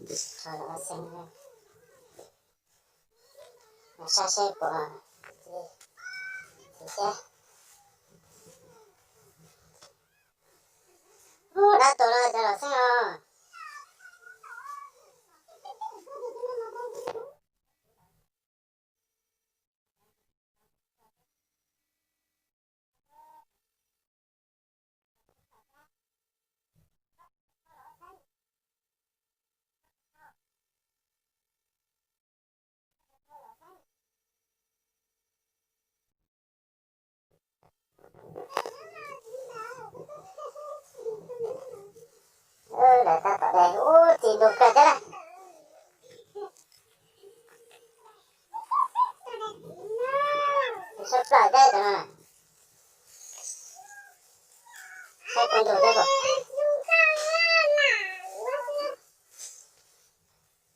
Rho los xeeb, saib seb puas txiv thiab. Ub, dab tuag los cov los xeeb os. Lawv tab tom de, ub, txiv ntug kawg thiab na. Sab plaws thiab tus no. Saib kuv ntug thiab.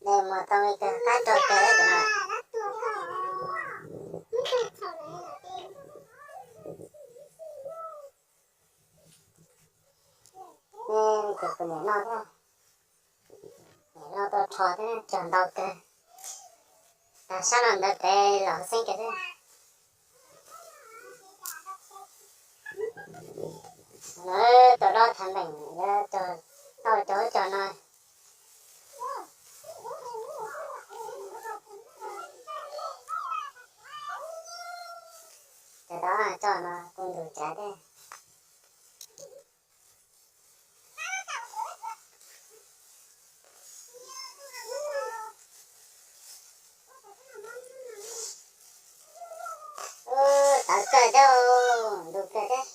De mus tau li kawg, qab rog kawg thiab tus no. Nej tus kuv niam loj thiab, niam loj tuaj rho thiab, rog ntau kawg. Tag sab no ntawd pem los xeeb kawg thiab. Lawv tus dob thav npeem yuav tau cov cog no. Cov dob cog no kuj ntug cav thiab. Ub, tawv kawg thiab, ntug kawg thiab.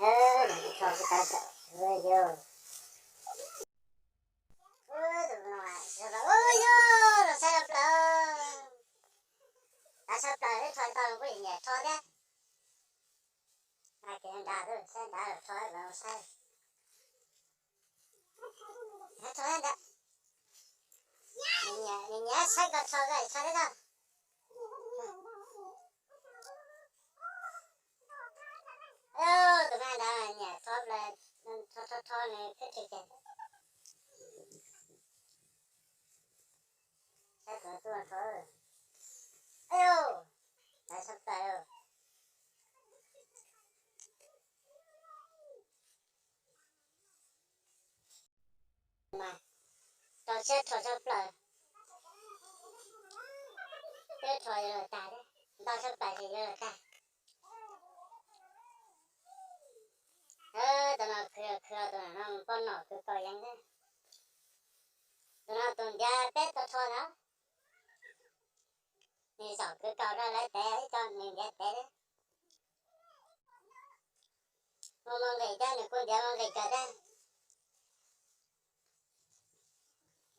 Ub, tawv kawg, ub, yog, ub, yog, los saib sab plaws. Tawv sab plaws, ib rho tau kuj nyiam rho thiab. Nrad, saib nrad, rho, saib, rho nrad. Nyiam, nyiam saib koj rho, koj rho thiab tso. Tus me ntawd nyiam rho plaws, rho, rho, rho nws khaub rig kiag. Saib tus tuaj rho. Tawv sab plaws. Mas rau siab rho sab plaws, peb rho yuav luag tag thiab, ntau sab plaws ces yuav luag tag. Tus no khwv khwv, tus no poj nom khwv kaus yeeb thiab. Tus no tus ntiav peb tau rho ntawd. Nws zaum kwv kaus rau lawv tev, ib co nws ntiav tev thiab. Mus mus nqis thiab, nws kuj ntiav mus nqis kawg thiab.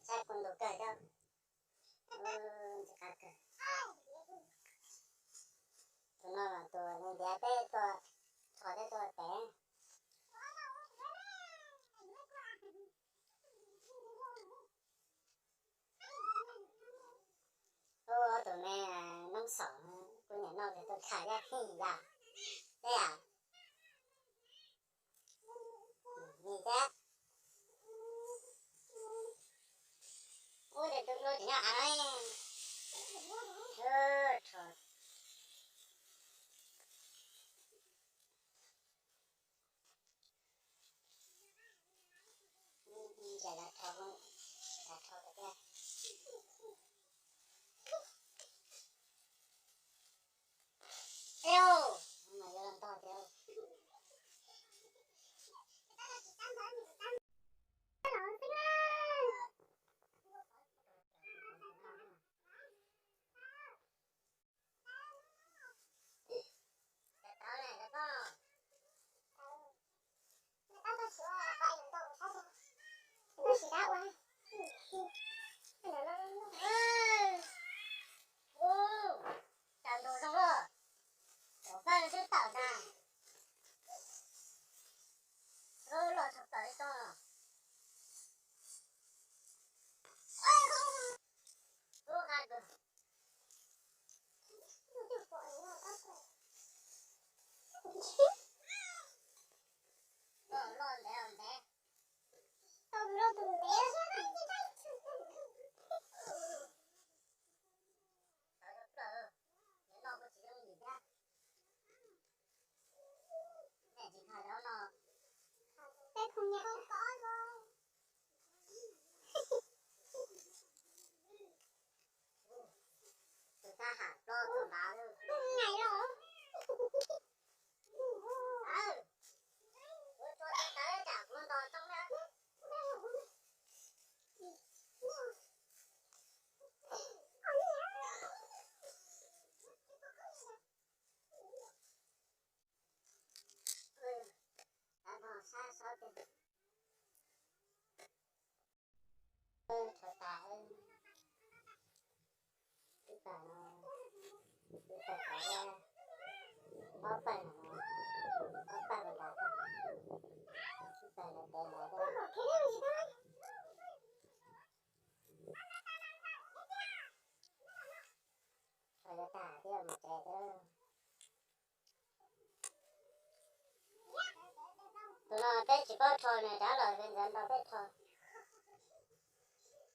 Saib kuj ntug kawg thiab. Tus no mas tus nws ntiav peb tuaj rho thiab tuaj tev. Ub, tus me noob xaum, kuv niam noj tus tuaj kha thiab yom. Peb yom. Nim thiab. Ub, tus hlub tseem nyob av no. Tam ntus zoo loj, tam faj twb tawm ntag. Loj tshaj plaws li toj. Lub qa kws. Pawg no, ib pawg qhov, ob pawg no, ob pawg ntawd, ib pawg ntawd pem ntawd. Tag thiab mus tsev thiab. Tus no peb tsis paub rho, nws rov los ntxov nrog peb rho.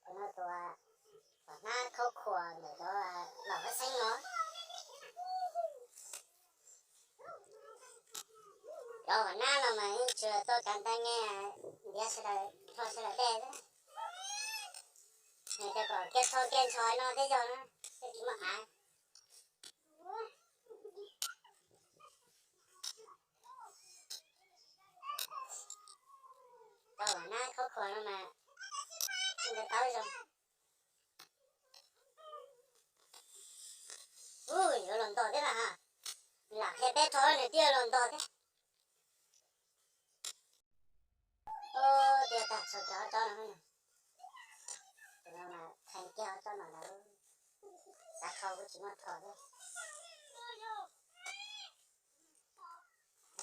Tus no tus uas hnab khaub khuas ntawm cov los vaj xeeb no. Cov uas hnab no mas yeej tsis tuaj kav ntaj nge, ntiav sawv daws, rho sawv daws dej xwb. Nws tias kom kiag rho kiag ntshai no thiab yog na, thiaj tsis muaj av. Tau hnab khaub khuas no mas ntawd tau zoo. Ub, yuav los ntog thiab na ha. Lam qhia peb rho nws twb yuav los ntog thiab. Ub, twb tag txhua cov tsob no. Tus no mas theej kiag ob tsob no ntawd, xav rho kuj tsis muaj rho thiab.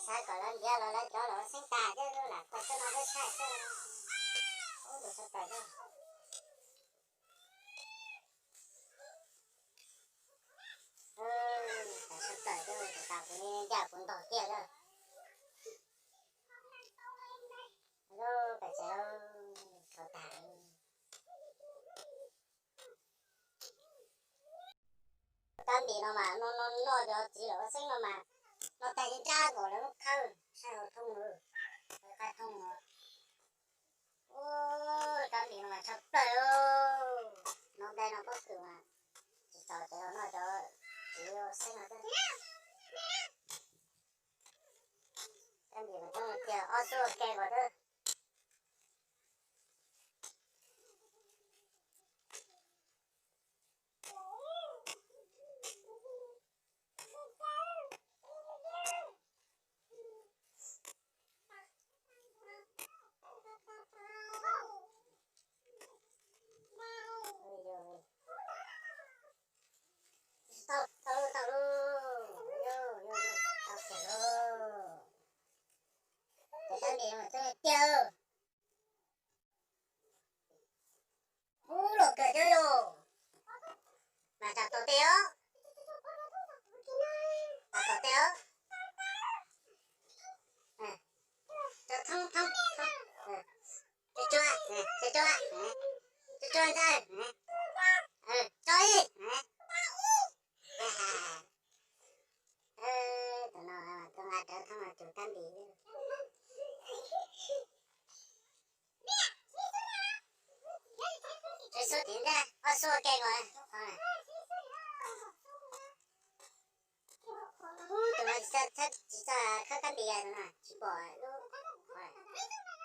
Xav kom lawv ntiav los lawv cov los xeeb tag thiab, lam tau tsob no thiab tshaj xwb. Ub, tus sawv plaws thiab. Tus sawv plaws thiab, tus tas kuv ncaj kuv ntog kiag thiab. Lub pem tsev rho tag. Kab npis no mas no no noj cov txiv laum vaj xeeb no mas no tag nrab nkaus lawv lub khawb saib hauv thoob, qab thoob no. Ub, kab npis no mas tshaj plaws. No ntaj no pob kws mas tsis tau cov noj cov txiv vaj xeeb no thiab. Kab npis mas coob tiag, ob xub ua ke nkaus xwb. Tau, tau, tau lauj, yog, yog, tau tiag lauj. Cov kab npis no mas coob tiag. Ub, los kawg thiab lauj. Mas tsam tom tes os. Mas tom tes os. Tso thoob, thoob, thoob. Tso, tso, tso, tso ntawd. Tso ib. Tus no tus nqa rawv thoob no tus kab npis. Tsis xub tim ntej, ob xub ua ke nkaus. Ub, tus no tsis txawj khawb kab npis, tus no tsis pom lub qhov.